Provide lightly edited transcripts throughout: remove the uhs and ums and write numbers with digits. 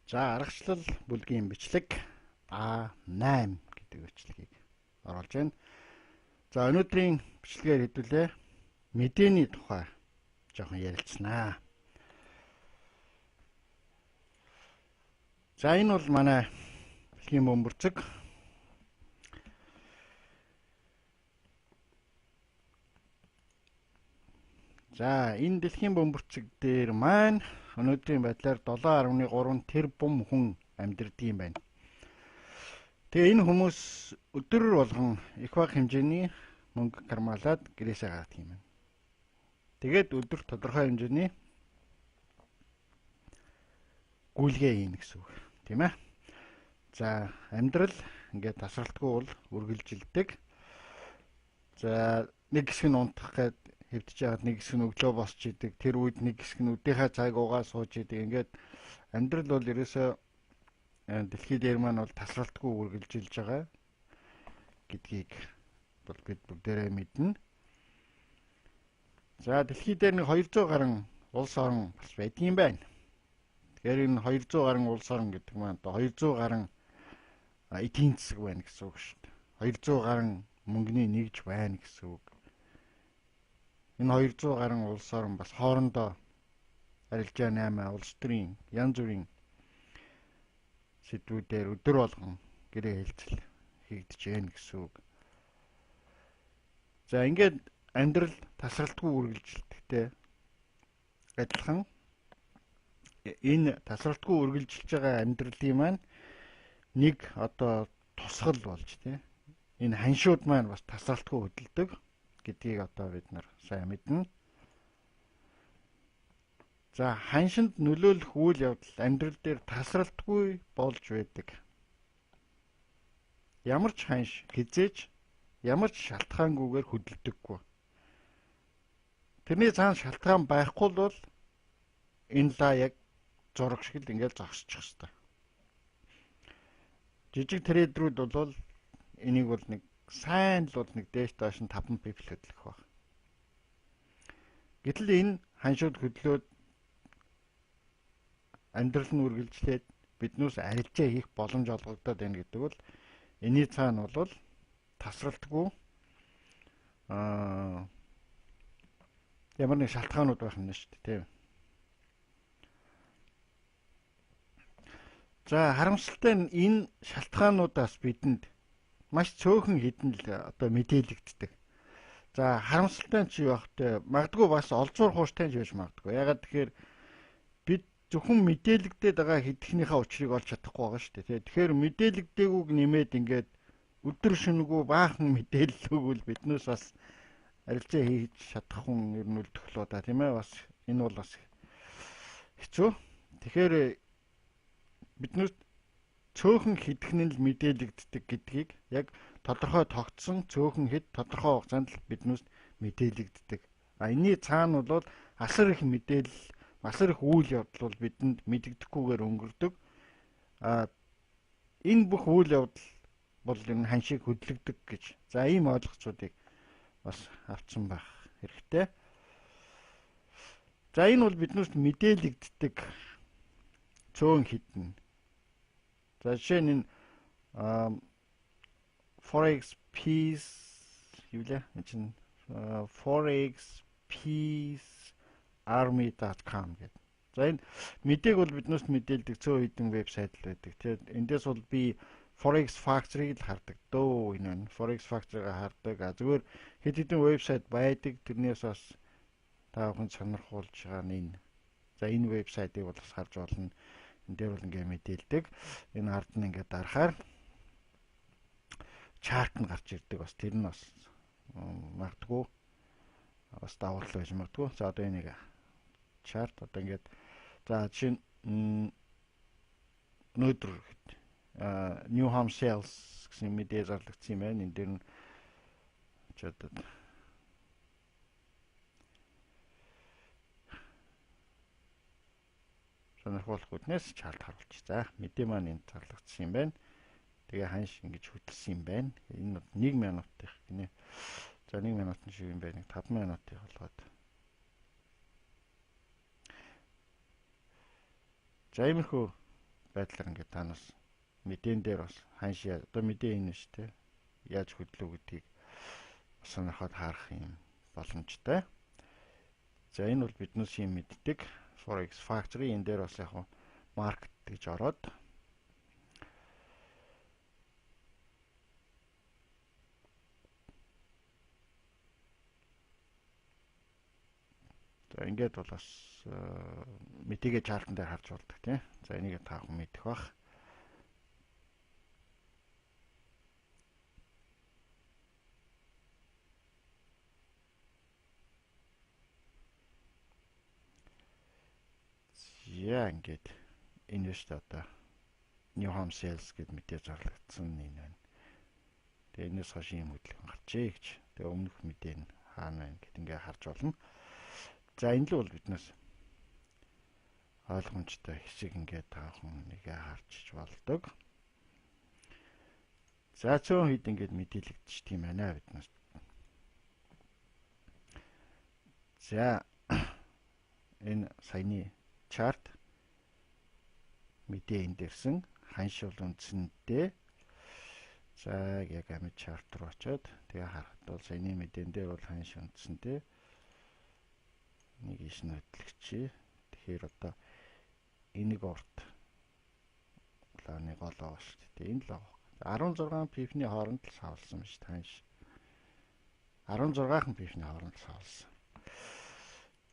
За аргачлал бүлгийн бичлэг А8 гэдэг бичлэгийг оруулж байна. За өнөөдрийн бичлэгээр хэдүүлээ мэдээний тухай жоохон ярилцсанаа. За энэ бол манай дэлхийн бөмбөрцөг. За энэ дэлхийн бөмбөрцөг дээр маань өнөөдрийн байдлаар 7.3 тэрбум хүн амьдардаг юм байна. Тэгээ энэ хүмүүс өдөр болгон их бага хэмжээний мөнгө кармалаад гэрээсээ гаргадаг юм байна. Тэгээд өдөр тодорхой хэмжээний гүйлгээ хийнэ гэсэн үг, тийм ээ. За амьдрал ингээд тасралтгүй бол үргэлжилдэг. За нэг хэсэг нь унтах гээд хэвдэж яагаад нэг хэсэг нь өглөө босч идэг. Тэр үед нэг хэсэг нь өдийнхаа цаг угаа сууж идэг. Ингээд амьдрал бол ерөөсөө дэлхий дээр маань бол тасралтгүй үргэлжилж байгаа гэдгийг бол бид бүгдээрээ мэднэ. За дэлхий дээр нэг 200 гаруй улс орон бас байдгийн байна. Тэгэхээр энэ 200 гаруй улс орон гэдэг маань одоо 200 гаруй эдийн засаг байна гэсэн үг шүү дээ. 200 гаруй мөнгөний нэгж байна гэсэн үг. Энэ 200 гаруй улс орон бас хоорондоо арилжаа 8 улс төрийн янз бүрийн сэдвүүдээр өдөр болгон гэрээ хэлцэл хийгдэж байна гэсэн үг. За ингээд амьдрал тасралтгүй үргэлжилдэгтэй адилхан энэ тасралтгүй үргэлжилж байгаа амьдралын маань нэг одоо тусгал болж тий энэ ханшууд маань бас тасралтгүй хөдөлдөг гэдгийг одоо бид нар сайн мэднэ. За ханшинд нөлөөлөх үйл явдал амьдрал дээр тасралтгүй болж байдаг. Ямар ч ханш хизээж ямар ч шалтгаангүйгээр хөдөлдөггүй. Тэрний цаана шалтгаан байхгүй бол энэ лаа яг зураг шиг л ингээл зогсчих хэвээр. Жижиг трейдерүүд бол энийг бол нэг сайн л бол нэг дээш доош нь 5 пип хөдлөх баг. Гэтэл энэ ханшууд хөдлөөд амьдрал нь үргэлжлээд биднээс арилжаа хийх боломж олгогдоод байна гэдэг бол энэний цаана бол тасралтгүй ямар нэг шалтгаанууд байх юм шүү дээ, тийм. За харамсалтай нь энэ шалтгаануудаас бидэнд маш цөөхөн хідэн л одоо мэдээлэгддэг. За харамсалтай нь чи юу вэ? Магадгүй бас олзуур хууштай ч байж магадгүй. Ягаад тэгэхээр бид зөвхөн мэдээлэгдээд байгаа хэдхнийхээ учрыг олж чадахгүй байгаа шүү дээ. Тэгэхээр мэдээлэгдээгүйг нэмээд ингээд өдөр шөнөгүй баахан мэдээлэл өгвөл биднээс бас арилжаа хийж чадах хүн ер нь үлдэх лөө да, тийм ээ. Бас энэ бол бас хэцүү. Тэгэхээр биднээс цөөхөн хэдхэн нь л мэдээлэгддэг гэдгийг яг тодорхой тогтсон цөөхөн хэд тодорхой хугацаанд л биднээс мэдээлэгддэг. А энэний цаана бол асар их мэдээлэл, асар их үйл явдал бол бидэнд мэдэгдэхгүйгээр өнгөрдөг. А энэ бүх үйл явдал бол энэ ханшийг хөдлөгдөг гэж. За ийм ойлголцуудыг бас авсан байх хэрэгтэй. За энэ бол биднээс мэдээлэгддэг цөөн хэдэн. За жишээ нь энэ Forex Peace юу лээ? Энэ чинь Forex Peace Army.com гэдэг. За энэ мэдээг бол биднээс мэдээлдэг цөөн хэдэн вебсайт л байдаг. Тэгээд эндээс бол би Forex Factory-г л хардаг дөө. Энэ Forex Factory-г хардаг. А зүгээр хэд хэдэн вебсайт байдаг. Тэрнээс бас та бүхэн сонирхуулж байгаа нь энэ. За энэ вебсайтыг бол бас харж болно. Энэ дээр бол ингээ мэдээлдэг. Энэ ард нь ингээ дарахаар чарт нь гарч ирдэг. Бас тэр нь бас магадгүй бас давуу тал байж магадгүй. За одоо энийг чарт одоо ингээд за жишээ нь өнөөдөр New Home Sales гэсэн мэдээ зарлагдсан юм байна. Энэ дээр нь одоо сонирхолтой үднээс чарт харуулчих. За мэдээ маань энд зарлагдсан юм байна. Тэгээ ханш ингэж хөдөлсөн юм байна. Энэ 1 минутых гинэ. За 1 минутын шиг юм байна. 5 минутыг болгоод. За иймэрхүү байдлаар ингээд танаас мэдээн дээр бас ханш одоо мэдээ энэ шүү дээ. Яаж хөдлөө гэдгийг сонирхоод харах юм боломжтой. За энэ бол биднээс юм мэддэг Forex Factory энэ дээр бас яг market гэж ороод за ингээд бол бас мэдээгээ chart-ан дээр харж болдог тийм. За энийг та бүхэн мэдэх бах. За ингээд энэ шүү дээ одоо New Home Sales гэд мэдээ зарлагдсан энэ байна. Тэгээ энэс хойш ийм хөдөлгөөн гарчээ гэж. Тэгээ өмнөх мэдээ нь хаана байна гэд ингээ харж болно. За энэ л бол биднээс ойлгомжтой хэсэг ингээд та бүхэн нэгэ харж болдог. За цөөн хэд ингээд мэдээлэгдчихдэг юм байна биднээс. За энэ саяны чарт мэдээ энд ирсэн ханш бол үндсэндээ за яг амьд чарт руу очиод тэгээ харахад бол саяны мэдээн дээр бол ханш үндсэндээ нэг иш нь хөдлөгчээ. Тэгэхээр одоо энийг урт лааны гол байгаа шүү дээ. Энэ л байгаа. 16 пипний хооронд л савлсан биш тааш. 16-хан пипний хооронд л савлсан.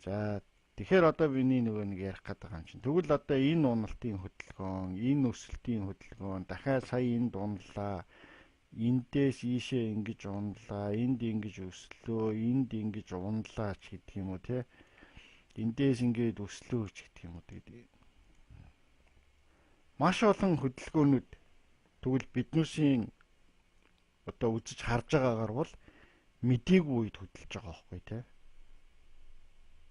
За тэгэхээр одоо миний нөгөө нэг ярих гэдэг юм чинь. Тэгвэл одоо энэ уналтын хөдөлгөөн, энэ өсөлтийн хөдөлгөөн дахиад сая энд унлаа. Эндээс ийшээ ингэж унлаа, энд ингэж өслөө, энд ингэж унлаа ч гэдэг юм уу те. Эндээс ингээд өслөө ч гэдэг юм уу. Тэгээд маш олон хөдөлгөөнүүд тэгвэл биднүүсийн одоо үзэж харж байгаагаар бол мдээгүй үед хөдөлж байгаа байхгүй те.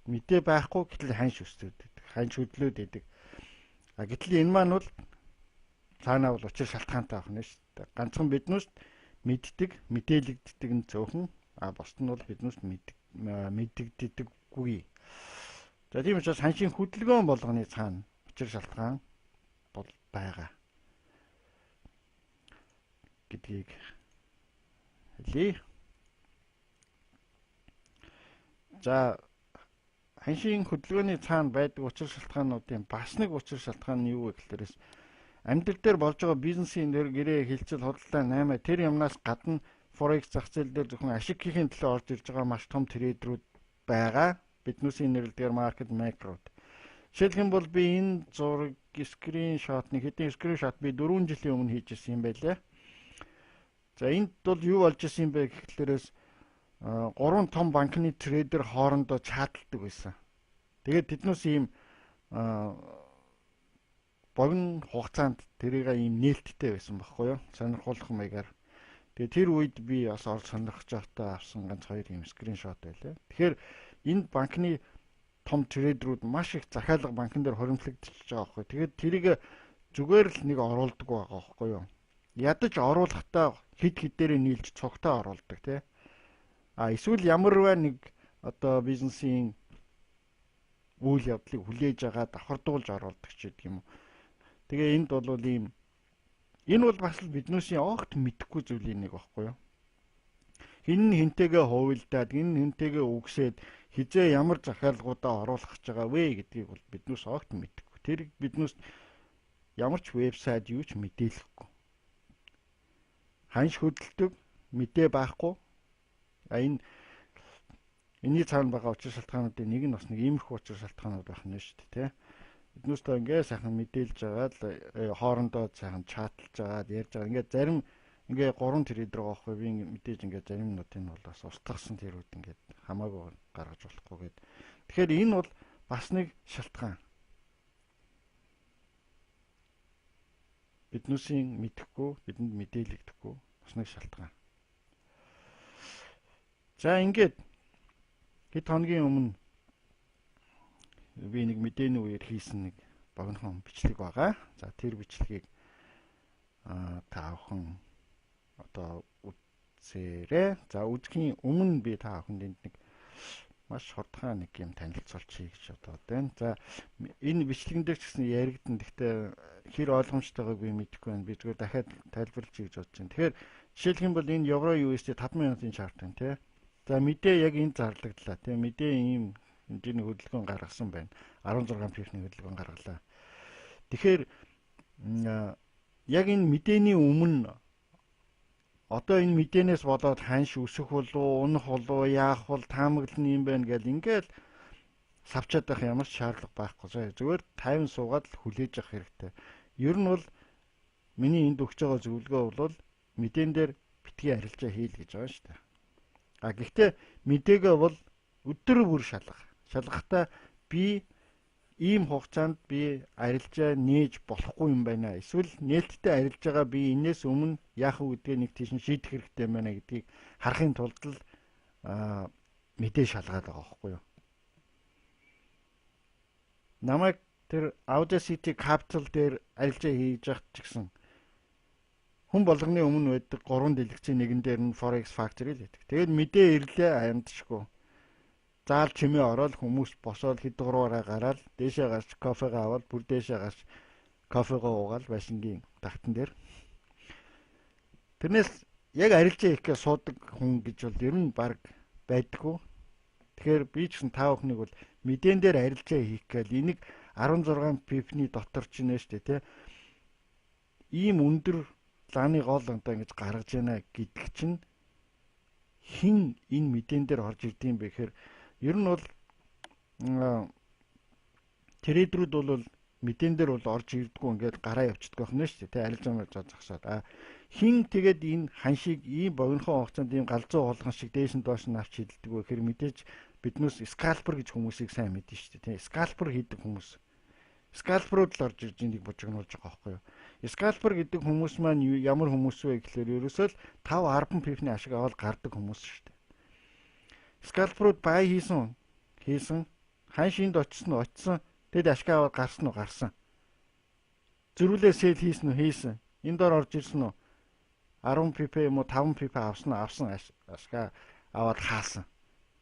Мэдээ байхгүй гэтэл ханш өсдөд байдаг. Ханш хөдлөөд байдаг. А гэтэл энэ маань бол цаанаа бол учир шалтгаантай байх нь шүү дээ. Ганцхан биднүүст мэддэг, мэдээлэгддэг нь цөөхөн, а бусд нь бол биднүүст мэддэгддэггүй. За тийм учраас ханшийн хөдөлгөөн болгоны цаана учир шалтгаан бол байгаа гэдгийг хэлье. За ханшийн хөдөлгөөний цаана байдаг учир шалтгаануудын бас нэг учир шалтгаан нь юу вэ гэхлээрээс амьдрал дээр болж байгаа бизнесийн нэр гэрээ хилцэл худалдаа 8 тэр юмнаас гадна Forex зах зээл дээр зөвхөн ашиг хийхин төлөө орж ирж байгаа маш том трейдерүүд байгаа. Биднүүсийн нэрлэдгээр market maker-ууд. Жишээлх юм бол би энэ зураг скриншот нэг хэдийн скриншот би 4 жилийн өмнө хийж ирсэн юм байлээ. За энд бол юу болж исэн юм бэ гэхлээрээс 3 том банкны трейдер хоорондоо чаталдаг байсан. Тэгээд тэднээс ийм богино хугацаанд тэрийг ийм нээлттэй байсан байхгүй юу? Сонирхуулах маягаар. Тэгээд тэр үед би бас орж сонирхож байхдаа авсан ганц хоёр ийм скриншот байлаа. Тэгэхээр энэ банкны том трейдерүүд маш их захиалга банкн дээр хуримтлагдчихж байгаа байхгүй. Тэгээд тэрийг зүгээр л нэг оруулдаг байгаа байхгүй юу? Ядаж оруулахдаа хэд хэдээрээ нийлж цогтой оруулдаг тий. А эсвэл ямарваа нэг одоо бизнесийн үйл явдлыг хүлээж агаад давхардуулж оруулдаг ч гэдэг юм уу. Тэгээ энд бол ийм энэ бол бас л биднүүсийн огт мэдэхгүй зүйлийн нэг байхгүй юу? Хин нь хинтэйгээ хувилдаад, энэ хинтэйгээ үгсээд хизээ ямар захиалгуудаа оруулах гэж байгаа вэ гэдгийг бол биднүүс огт мэдэхгүй. Тэр биднүүс ямар ч вебсайт юу ч мэдээлэхгүй. Ханш хөдөлдөг, мэдээ байхгүй. А энэ энэний цаана байгаа учир шалтгаануудын нэг нь бас нэг иймэрхүү учир шалтгаанууд байх нь шүү дээ, тэ. Биднүүстэй ингээ сайхан мэдээлж байгаа л хоорондоо сайхан чаталж байгаа, ярьж байгаа. Ингээ зарим ингээ 3 трейдер байгаа байхгүй би мэдээж ингээ зарим нуудын бол бас устгасан тэрүүд ингээ хамаагүй гаргаж болохгүй гээд. Тэгэхээр энэ бол бас нэг шалтгаан. Биднүүсийн мэдэхгүй, бидэнд мэдээлэгдэхгүй бас нэг шалтгаан. За ингээд хэд хоногийн өмнө би нэг мэдээний үеэр хийсэн нэг богинохон бичлэг байгаа. За тэр бичлэгийг та бүхэн одоо үзээрэй. За үзэхийн өмнө би та бүхэнд энд нэг Маш хурдхан нэг юм танилцуулчихъя гэж бодоод байна. За, энэ бичлэгэн дээр ч гэсэн яригдана. Гэхдээ хэр ойлгомжтойгоо би мэдэхгүй байна. Би зүгээр дахиад тайлбарлая гэж бодож байна. Тэгэхээр жишээлх юм бол энэ евро USD 5 минутын chart байна, тий. За, мэдээ яг энд зарлагдлаа, тий. Мэдээ ийм хэмжээний хөдөлгөөн гаргасан байна. 16 pip-ний хөдөлгөөн гаргалаа. Тэгэхээр яг энэ мэдээний өмнө одоо энэ мэдээнээс болоод ханш өсөх болов, унах болов, яах бол таамаглал нь юм байна гэл ингээл савчаад байх ямар ч шаардлага байхгүй. Зүгээр 50 суугаад л хүлээж авах хэрэгтэй. Ер нь бол миний энд өгч байгаа зөвлөгөө бол мэдээн дээр битгий арилжаа хийл гэж байгаа шүү дээ. А гэхдээ мэдээгээ бол өдөр бүр шалга. Шалгахдаа би ийм хугацаанд би арилжаа нээж болохгүй юм байна. Эсвэл нээлттэй арилжаагаа би энээс өмнө яах вэ гэдгээ нэг тийш нь шийдэх хэрэгтэй юм байна гэдгийг харахын тулд л мэдээ шалгаад байгаа байхгүй юу. Намайг тэр Audacity Capital дээр арилжаа хийж явах ч гэсэн хүн болгоны өмнө байдаг гурван дэлгэцийн нэгэн дээр нь Forex Factory л байдаг. Тэгээд мэдээ ирлээ, аяндчгүй. Заал чимээ ороод хүмүүс босоод хэд гурваараа гараад дээшээ гарч кофегаа аваад, бүр дээшээ гарч кофегоо уугаал байшингийн тагтан дээр. Тэрнээс яг арилжаа хийх гэж суудаг хүн гэж бол ер нь баг байдаггүй. Тэгэхээр би ч гэсэн та бүхнийг бол мэдээн дээр арилжаа хийх гээл энийг 16 pip-ний дотор ч нэ штэ, тий. Ийм өндөр лааны гол одоо ингэж гаргаж яана гэдэг чинь хэн энэ мэдээн дээр орж ирдэм бэ гэхээр ер нь бол trader үүд бол мэдээн дээр бол орж ирдэггүй, ингээд гараа явчихдаг байх нь шүү дээ. Тэ, арилжаа зогсоод. А хэн тэгээд энэ ханшийг ийм богинохон хугацаанд ийм галзуу болгон шиг дээш нь доош нь авч хилдэг вэ гэхээр мэдээж биднээс scalper гэж хүмүүсийг сайн мэднэ шүү дээ. Тэ, scalper хийдэг хүмүүс. Scalper ууд л орж ирж энийг бужигнуулж байгаа байхгүй юу? Scalper гэдэг хүмүүс маань ямар хүмүүс вэ гэхээр ерөөсөө л 5 10 pip-ний ашиг аваад гардаг хүмүүс шүү дээ. Scalper ууд buy хийсэн, хийсэн. Ханш энд очсон уу? Очсон. Тэд ашиг аваад гарсан уу? Гарсан. Зөрүүлээ sell хийсэн үү? Хийсэн. Энэ дор орж ирсэн үү? 10 pip юм уу, 5 pip авсан уу? Авсан, ашиг аваад хаасан.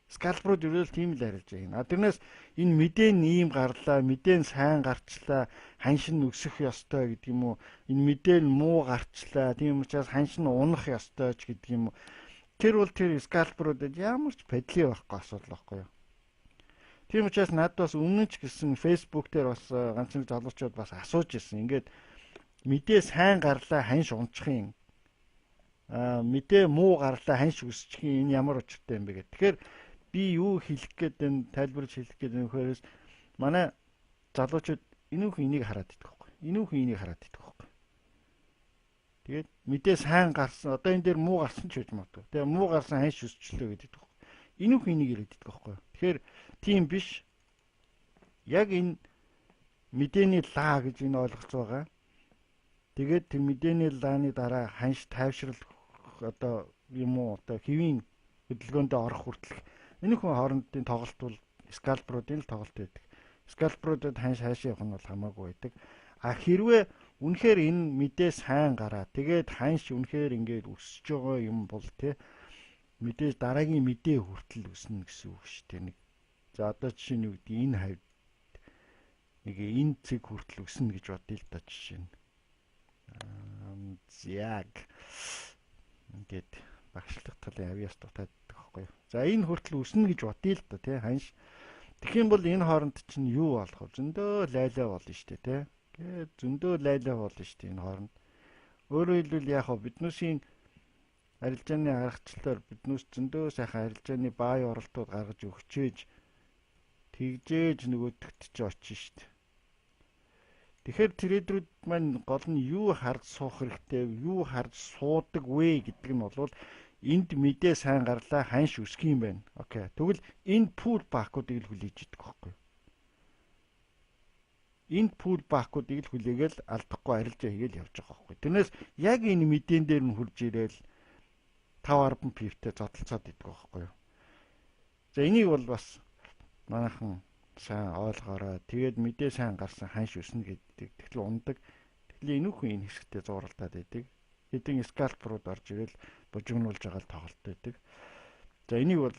Scalper ууд ерөөл тийм л арилж байгаа. А тэрнээс энэ мэдээ нь ийм гарлаа, мэдээ нь сайн гарчлаа, ханш нь өсөх ёстой гэдэг юм уу? Энэ мэдээ нь муу гарчлаа. Тийм учраас ханш нь унах ёстой ч гэдэг юм уу? Тэр бол тэр scalper уудад ямар ч падли байхгүй асуудал байхгүй юу? Тийм учраас надад бас өмнө ч гэсэн Facebook дээр бас ганц нэг залуучууд бас асууж ирсэн. Ингээд мэдээ сайн гарлаа, ханш унчих юм. Аа, мэдээ муу гарлаа, ханш өсчих юм. Энэ ямар учиртай юм бэ гэх. Тэгэхээр би юу хэлэх гээд энэ тайлбарж хэлэх гээд энэ хөрөөс манай залуучууд энэ хүн энийг хараад идэх байхгүй. Энэ хүн энийг хараад идэх байхгүй. Тэгээд мэдээ сайн гарсан, одоо энэ дээр муу гарсан ч гэж магадгүй. Тэгээ муу гарсан, ханш өсчлөө гэдэг байхгүй. Энэ хүн энийг яриад идэх байхгүй. Тэгэхээр тийм биш. Яг энэ мэдээний лаа гэж энэ ойлгоц байгаа. Тэгээд тэр мэдээний лааны дараа ханш тайвшрал одоо юм уу, одоо хэвийн хөдөлгөөндөө орох хүртэл энэ хүн хоорондын тоглолт бол scalper уудын л тоглолт байдаг. Scalper уудад ханш хаашаа явах нь бол хамаагүй байдаг. А хэрвээ үнэхээр энэ мэдээ сайн гараа, тэгээд ханш үнэхээр ингээд өсөж байгаа юм бол, тэ, мэдээж дараагийн мэдээ хүртэл өснө гэсэн үг шүү дээ. Нэг за, одоо жишээ нь юу гэдэг, энэ хавьд нэг энэ цэг хүртэл өснө гэж бодъё л да, жишээ нь. Яг ингээд багшлах талын авьяас дутаад байдаг байхгүй юу. За, энэ хүртэл өснө гэж бодъё л да, тий, ханш. Тэгэх юм бол энэ хооронд чинь юу болох вэ? Зөндөө лайлаа болно шүү дээ, тий. Гээд зөндөө лайлаа болно шүү дээ энэ хооронд. Өөрөөр хэлбэл яг хөө биднүүсийн арилжааны аргачлалаар биднүүс зөндөө сайхан арилжааны buy оролтууд гаргаж өгчээж тэгжээж нөгөөдөгт чи очно шүү дээ. Тэгэхээр trader үүд маань гол нь юу харж суух хэрэгтэй, юу харж суудаг вэ гэдэг нь бол энд мэдээ сайн гарлаа, ханш өсөх юм байна. Okay. Тэгвэл энэ pull back-уудыг л хүлээж идэх байхгүй юу? Энэ pull back-уудыг л хүлээгээл алдахгүй арилжаа хийгээл явж байгаа байхгүй. Тэрнээс яг энэ мэдээн дээр нь хурж ирээл 5 10 pip-тэй зодолцоод идэх байхгүй юу? За, энийг бол бас манайхан сайн ойлгоорой. Тэгээд мэдээ сайн гарсан, ханш өснө гэдэг. Тэгтэл ундаг. Тэгэхээр энэ хүн энэ хэсэгтээ зууралдаад байдаг. Хэдэн scalper ууд орж ирэл бужигнуулж байгаа л тоглолт байдаг. За, энийг бол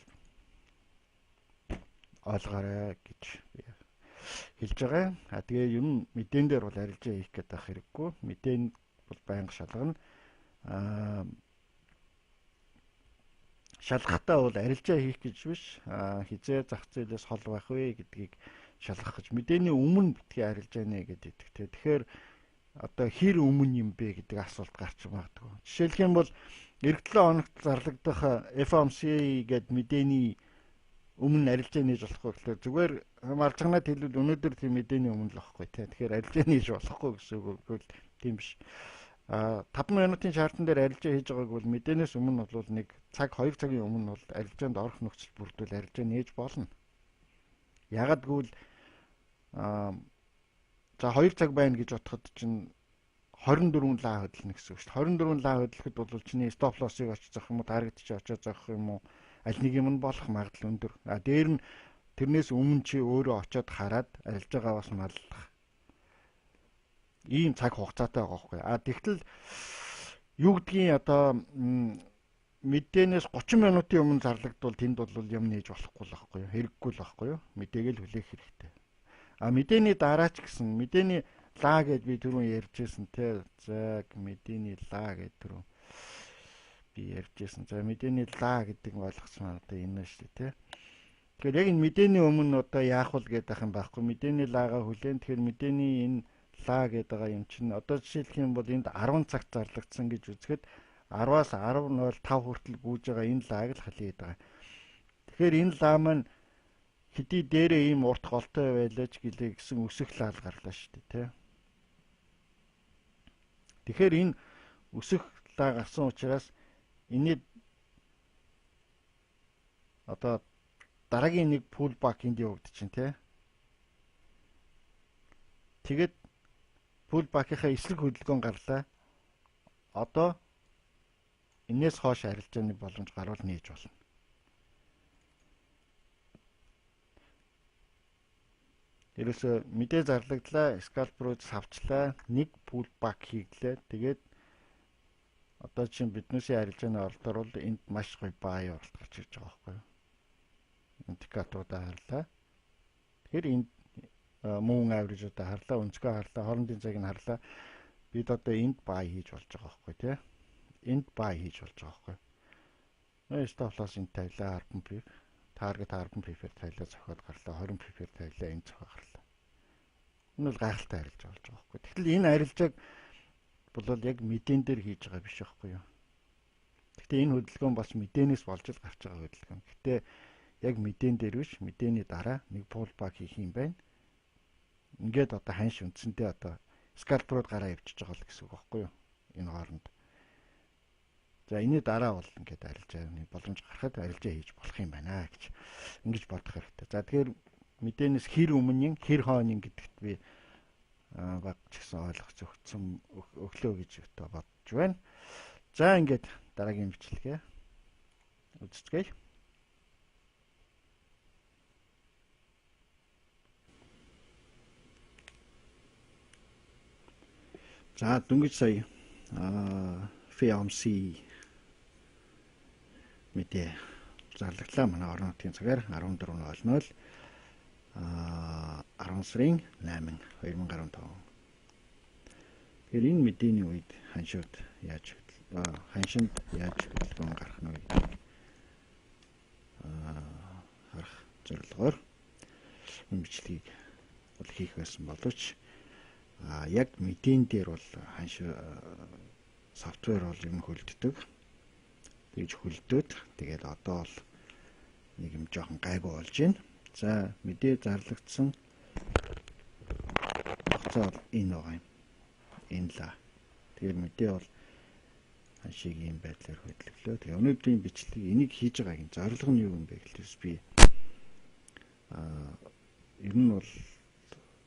ойлгоорой гэж хэлж байгаа. А тэгээ ер нь мэдээн дээр бол арилжаа хийх гэдэг хэрэггүй. Мэдээн бол байнга шалгана. Шалгахтаа бол арилжаа хийх гэж биш. Хизээ зах зээлээс хол байх вэ гэдгийг шалгах гэж. Мэдээний өмнө битгий арилжаа нэ гэдэг. Тэгэхээр одоо хэр өмнө юм бэ гэдэг асуулт гарч магадгүй. Жишээлх юм бол эх 7 хоногт зарлагдах FOMC гэдэг мэдээний өмнө арилжаа нээж болохгүй гэхлээр зүгээр маржганаад хэлбэл өнөөдөр тийм мэдээний өмнө л байхгүй тий. Тэгэхээр арилжаа нээж болохгүй гэсэн үг бол тийм биш. 5 минутын chart-ан дээр арилжаа хийж байгааг бол мэдээнээс өмнө бол нэг цаг 2 цагийн өмнө бол арилжаанд орох нөхцөл бүрдвэл арилжаа нээж болно. Ягаад гэвэл за 2 цаг байна гэж бодоход чинь 24 лаа хөдлөнө гэсэн үг шүү дээ. 24 лаа хөдлөхөд бол чиний stop loss-ыг очиж зохих юм уу, target чи очиж зохих юм уу, аль нэг юм нь болох магадлал өндөр. А дээр нь тэрнээс өмнө чи өөрөө очиод хараад арилжаагаа бас маллах ийм цаг хугацаатай байгаа байхгүй. А тэгтэл юу гэдгийг одоо мэдээнээс 30 минутын өмнө зарлагдвал тэнд бол юм нээж болохгүй л байхгүй юу? Хэрэггүй л байхгүй юу? Мэдээг л хүлээх хэрэгтэй. А мэдээний дараа ч гэсэн мэдээний лаа гэд би түрүүн ярьжсэн те. За мэдээний лаа гэд түрүүн би ярьжсэн. За мэдээний лаа гэдэг нь ойлгоцсон одоо энэ шүү дээ те. Тэгэхээр яг энэ мэдээний өмнө одоо яах вэ гэдэг юм байхгүй. Мэдээний лаагаа хүлээн. Тэгэхээр мэдээний энэ лаа гэдэг байгаа юм чинь одоо жишээлх юм бол энд 10 цагт зарлагдсан гэж үзэхэд 10-аас 10:05 хүртэл гүйж байгаа энэ лааг л халиад байгаа. Тэгэхээр энэ лаа маань хэдий дээрээ ийм урт голтой байлаа ч гэлээ гэсэн өсөх лаал гарлаа шүү дээ, тэ. Тэгэхээр энэ өсөх лаа гарсан учраас энэний одоо дараагийн нэг pullback энд явагдчихэв, тэ. Тэгээд pullback-ийнхаа эсрэг хөдөлгөөн гарлаа. Одоо энээс хойш арилжааны боломж гарвал нээж болно. Ерөөсөө мэдээ зарлагдлаа, scalp руу савчлаа, нэг pullback хийглээ. Тэгээд одоо чинь биднээсээ арилжааны оролтоор бол энд маш гоё buy оролт гарч ирж байгаа байхгүй юу? Индикаторуудаа харлаа. Тэгэхээр энд moving average-уудаа харлаа, өнцгөө харлаа, хоорондын цагийг нь харлаа. Бид одоо энд buy хийж болж байгаа байхгүй тий? Энд buy хийж болж байгаа байхгүй. Stop loss энд тавилаа 10 pip. Target 10 pip-ээр тавилаа зохиод гарлаа, 20 pip-ээр тавилаа энд зохиод гарлаа. Энэ бол гайхалтай арилжаа болж байгаа байхгүй. Тэгэхээр энэ арилжааг бол яг мэдээн дээр хийж байгаа биш байхгүй юу? Гэхдээ энэ хөдөлгөөн бас мэдээнээс болж л гарч байгаа хөдөлгөөн. Гэхдээ яг мэдээн дээр биш, мэдээний дараа нэг pullback хийх юм байна. Ингээд одоо ханш үндсэндээ одоо scalper-ууд гараа явчихж байгаа л гэсэн үг байхгүй юу? Энэ хооронд. За энэний дараа бол ингээд арилжааны боломж гарахад арилжаа хийж болох юм байна гэж ингэж бодох хэрэгтэй. За тэгэхээр мэдээнээс хэр өмнө, хэр хойно гэдэгт би баг ч гэсэн ойлгож өгсөн өглөө гэж одоо бодож байна. За ингээд дараагийн бичлэгээ үзцгээе. За дөнгөж сая FOMC мэдээ зарлагдлаа. Манай орон нутгийн цагаар 14:00 10 сарын 8 2015. Тэгэхээр энэ мэдээний үед ханшууд яаж ханшинд яаж хөдөлгөөн гарах нь вэ гэдгийг харах зорилгоор энэ бичлэгийг бол хийх байсан боловч яг мэдээн дээр бол ханш software бол юм хөлддөг. Тэгж хөлдөөд тэгээд одоо бол нэг юм жоохон гайгүй болж байна. За мэдээ зарлагдсан хугацаа бол энэ байгаа юм. Энэ лаа. Тэгэхээр мэдээ бол ханшийг ийм байдлаар хөдлөглөө. Тэгээ өнөөдрийн бичлэг энийг хийж байгаагийн зорилго нь юу юм бэ гэхлээр би ер нь бол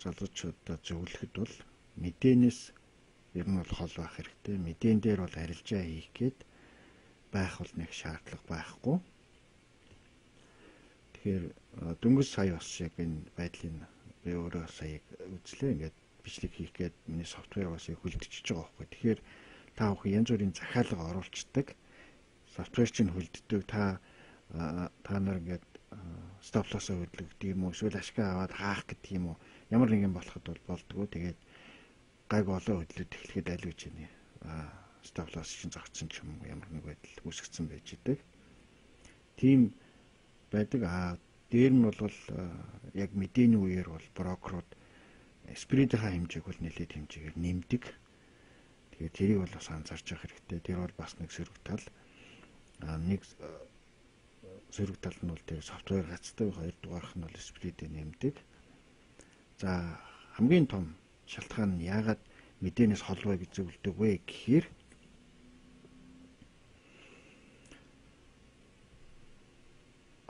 залуучуудаа зөвлөхөд бол мэдээнээс ер нь бол хол байх хэрэгтэй. Мэдээн дээр бол арилжаа хийх гээд байх бол нэг шаардлага байхгүй. Тэгэхээр дөнгөж сая бас яг энэ байдлыг би өөрөө сая үзлээ. Ингээд бичлэг хийх гээд миний software бас яг хөлдөж байгаа байхгүй. Тэгэхээр та бүхэн янз бүрийн захиалга оруулцдаг. Software чинь хөлддөг. Та нар ингээд Stop loss-оо хөдлөх гэдэг юм уу, эсвэл ашиг аваад хаах гэдэг юм уу. Ямар нэгэн болоход бол болдгоо. Тэгээд гайг олон хөдлөд эхлэхэд аль үеч нэ stop loss чинь зогцсон ч юм уу ямар нэг байдал үүсгэсэн байж идэг. Тийм байдаг. Дээр нь бол яг мэдээний үеэр бол брокерууд spread-ийн хэмжээг бол нэлээд хэмжээгээр нэмдэг. Тэгээд тэрийг бол бас анзаарч явах хэрэгтэй. Тэр бол бас нэг сөрөг тал. Нэг сөрөг тал нь бол тэр software гацдаг, хоёрдугаарх нь бол spread-ийг нэмдэг. За, хамгийн том шалтгаан нь яагаад мэдээнээс хол бай гэж зөвлөдөг вэ гэхээр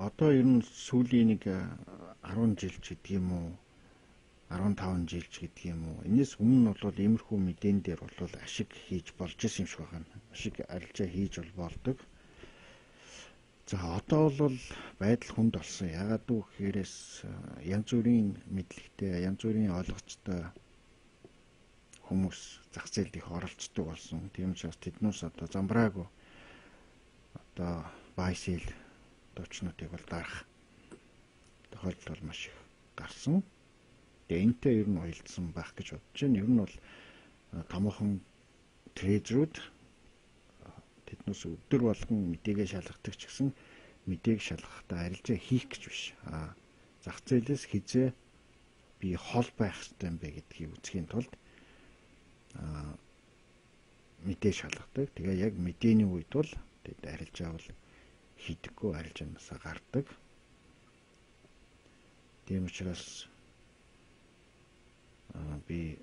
одоо ер нь сүүлийн нэг 10 жил ч гэдэг юм уу, 15 жил ч гэдэг юм уу. Энэс өмнө бол иймэрхүү мэдээн дээр бол ашиг хийж болж исэн юм шиг байна. Ашиг арилжаа хийж бол болдог. За, одоо бол байдал хүнд болсон. Яагаад вэ гэхээрээс янз бүрийн мэдлэгтэй, янз бүрийн ойлгочтой хүмүүс зах зээлд их оролцдог болсон. Тийм учраас тэднээс одоо замбраагүй одоо buy sell товчнуудыг бол дарах тохиолдол бол маш их гарсан. Тэгээ энэтэй ер нь уялдсан байх гэж бодож байна. Ер нь бол томоохон trader үүд тэднээс өдөр болгон мэдээгээ шалгадаг ч гэсэн мэдээг шалгахдаа арилжаа хийх гэж биш. Зах зээлээс хизээ би хол байх хэрэгтэй юм бэ гэдгийг үзэхийн тулд мэдээ шалгадаг. Тэгээ яг мэдээний үед бол тэд арилжаа бол хийдэггүй, арилжаанаасаа гардаг. Тийм учраас би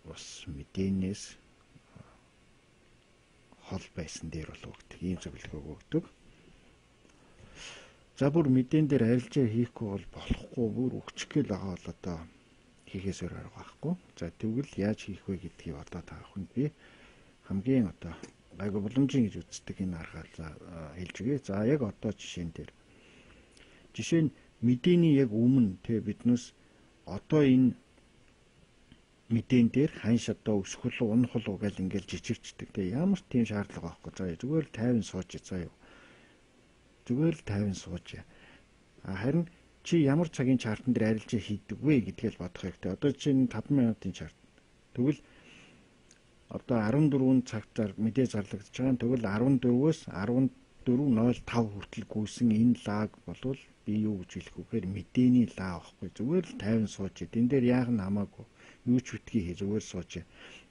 бас мэдээнээс хол байсан дээр бол өгдөг. Ийм зөвлөгөөг өгдөг. За, бүр мэдээн дээр арилжаа хийхгүй бол болохгүй, бүр өгчих гээл байгаа бол одоо хийхээс өөр арга байхгүй. За, тэгвэл яаж хийх вэ гэдгийг одоо та бүхэнд би хамгийн одоо гайгүй боломжийн гэж үздэг энэ аргаар хэлж өгье. За, яг одоо жишээн дээр. Жишээ нь мэдээний яг өмнө тэ биднээс одоо энэ мэдээн дээр ханш одоо өсөх үү, унах уу гэл ингээл жижигчдэг. Тэгээ ямар ч тийм шаардлага байхгүй. За, зүгээр л 50 сууж заа юу. Зүгээр л 50 сууж. Харин чи ямар цагийн chart ан дээр арилжаа хийдэг вэ гэдгээл бодох хэрэгтэй. Одоо чинь 5 минутын chart. Тэгвэл одоо 14 цагтаар мэдээ зарлагдаж байгаа. Тэгвэл 14-өөс 14:05 хүртэл гүйсэн энэ лааг болвол би юу гэж хэлэх вэ гэхээр мэдээний лаа байхгүй. Зүгээр л 50 сууж. Энэ дээр яах нь хамаагүй. Юу ч битгий хий, зүгээр сууж.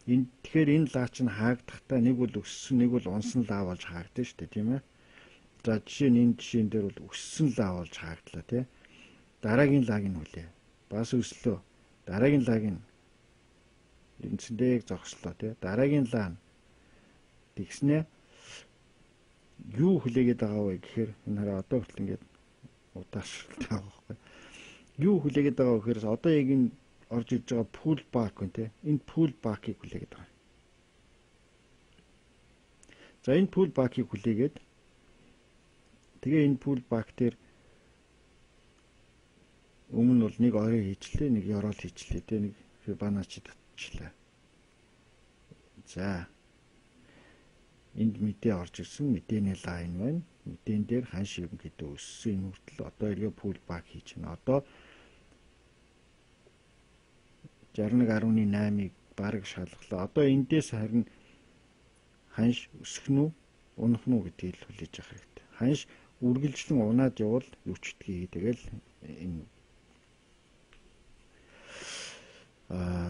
Энэ тэгэхээр энэ лаа чинь хаагдахдаа нэг бол өссөн, нэг бол унсан лаа болж хаагдана шүү дээ, тийм ээ. За, жишээ нь энэ жишээн дээр бол өссөн лаа болж хаагдлаа, тий. Дараагийн лааг нь хүлээ. Бас өслөө. Дараагийн лааг нь үндсэндээ зогслоо, тий. Дараагийн лаа нь тэгснэ юу хүлээгээд байгаа вэ гэхээр энэ хараа одоо хүртэл ингээд удаашралтай байгаа байхгүй. Юу хүлээгээд байгаа вэ гэхээр одоо яг энэ орж ирж байгаа pull back гэн, тий. Энэ pull back-ыг хүлээгээд байгаа. За, энэ pull back-ыг хүлээгээд тэгээ энэ pull back дээр өмнө бол нэг орой хийчлээ, нэг ёроол хийчлээ, тий, нэг Fibonacci татчихлаа. За, энд мэдээ орж ирсэн, мэдээний line байна. Мэдээн дээр ханш ерөнхийдөө өссөн, энэ хүртэл одоо эргээ pull back хийж байна. Одоо 61.8-ыг бараг шалгалаа. Одоо эндээс харин ханш өсөх нь үү, унах нь уу гэдгийг л хүлээж авах хэрэгтэй. Ханш үргэлжлэн унаад явбал юу ч гэдгийг тэгэл энэ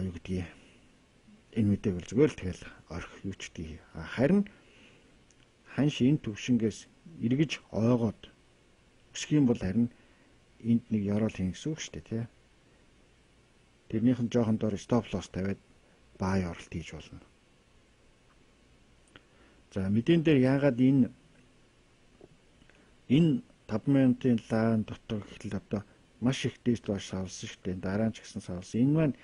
юу гэдгийг энэ мэдээг бол зүгээр л тэгэл орхи, юу ч гэдгийг. Харин ханш энэ төвшингээс эргэж ойгоод өсөх юм бол харин энд нэг ёроол хийн гэсэн үг шүү дээ, тий. Тэрнийх нь жоохон доор stop loss тавиад buy оролт хийж болно. За, мэдээн дээр яагаад энэ 5 минутын лаан дотор гэхэл одоо маш их дээш доош савлсан шүү дээ. Дараа нь ч гэсэн савлсан. Энэ маань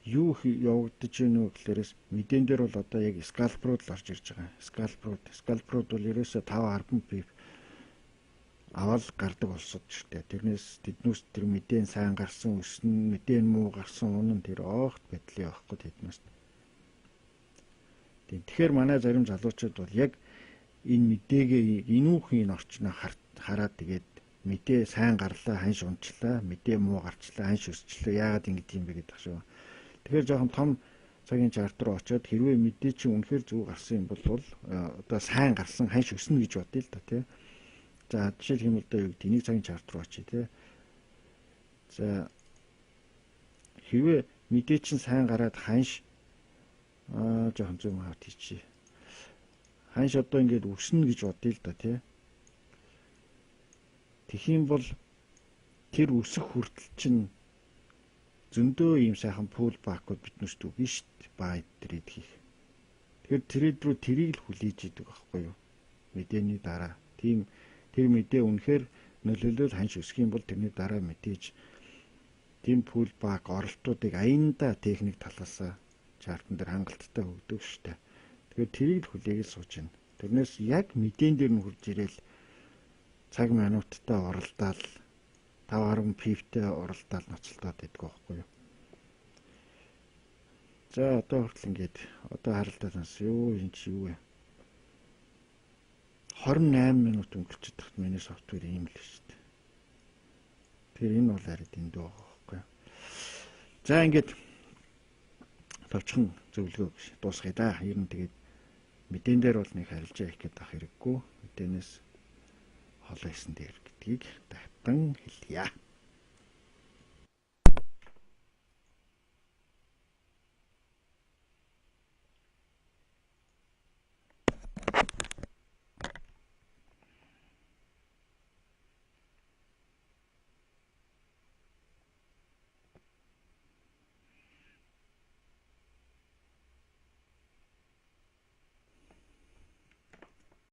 юу явагдаж байна вэ гэхлээрээс мэдээн дээр бол одоо яг scalper ууд л орж ирж байгаа. Scalper ууд, scalper ууд бол ерөөсөө 5 10 pip аваад гардаг улсууд шүү дээ. Тэрнээс тэднүүс тэр мэдээн сайн гарсан өснө, мэдээн муу гарсан унан, тэр оогт байдлын явахгүй тэднээс. Тийм. Тэгэхээр манай зарим залуучууд бол яг энэ мэдээгээ энүүхэн энэ орчноо хараад тэгээд Мэдээ сайн гарлаа, ханш унчлаа, мэдээ муу гарчлаа, ханш өсчлөө. Яагаад ингэж юм бэ гэдэг шүү. Тэгэхээр жоохон том цагийн chart руу очиод хэрвээ мэдээ чинь үнэхээр зөв гарсан юм бол одоо сайн гарсан, ханш өснө гэж бодъё л да, тий. За, жишээлх юм бол одоо юу гэдэг, нэг цагийн chart руу очие, тий. За, хэрвээ мэдээ чинь сайн гараад ханш жоохон zoom out хийчихье. Ханш одоо ингээд өснө гэж бодъё л да, тий. Тэгэх юм бол тэр өсөх хүртэл чинь зөндөө ийм сайхан pullback ууд биднэрт өгнө шүү дээ. Buy trade хийх. Тэгэхээр trade рүү тэрийг л хүлээж идэг байхгүй юу? Мэдээний дараа. Тийм, тэр мэдээ үнэхээр нөлөөлөл ханш өсөх юм бол тэрний дараа мэдээж тийм pullback оролтуудыг аянда техник талаасаа chart ан дээр хангалттай өгдөг шүү дээ. Тэгэхээр тэрийг л хүлээгээл сууж байна. Тэрнээс яг мэдээн дээр нь хурж ирээл цаг минуттай уралдаал 5 10 pip тэй уралдаал ноцолдоод байдаг байхгүй юу. За, одоо хүртэл ингээд одоо харалтаа танс юу энэ чи юу вэ? 28 минут өнгөрчөд тахт миний software ийм л шүү дээ. Тэгэхээр энэ бол арай дэндүү байгаа байхгүй юу. За, ингээд товчхон зөвлөгөө дуусгая да. Ер нь тэгээд мэдээн дээр бол нэг харилцаа их гээд ах хэрэггүй. Мэдээнээс холоо исэн дээр гэдгийг дахин хэлье.